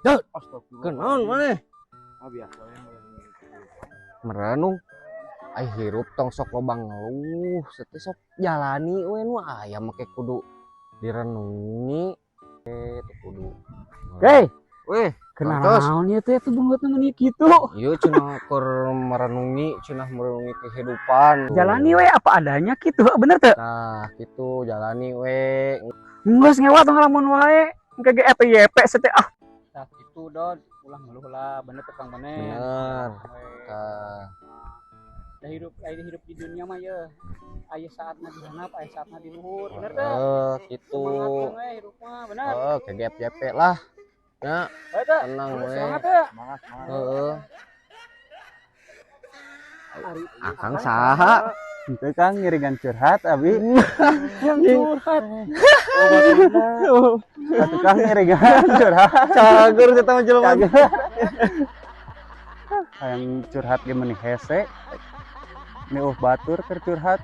Dot. Astagfirullah. Kunaon maneh? Ah, biasa we merenung. Merenung. Ai hirup tong sok loba ngeluh, teh sok jalani we nu aya make kudu direnungi. Eh, teu kudu. Hei, Weh, Kantos. Kenaon ieu teh tuh beungeutna meni kitu? Ieu cenah keur merenungi, cenah merenungi kehidupan. Jalani we apa adanya gitu, bener teu? Nah, gitu jalani we. Geus ngewa tong ngalamun wae. Engke ge FYP sete ah. Tah gitu, Don, ulah ngeluh lah, bener tukang maneh. Bener. Tah. Dah hidup, aya hidup di dunia mah ye. Aya saatna di handap, aya saatna di luhur, bener teu? Eh, gitu. Semangatkeun we hidup mah, bener. Oh, ke GFJP lah. Ya, Bae teu? Tenang we. Semangat teu? Semangat, semangat. Heeh. Akang saha? Itu kan ngiringan curhat abi. Yang curhat. Atuh Kang ngiringan curhat. Cager kita mah jelema. Hayang curhat ge meuni hese. Ini batur keur curhat.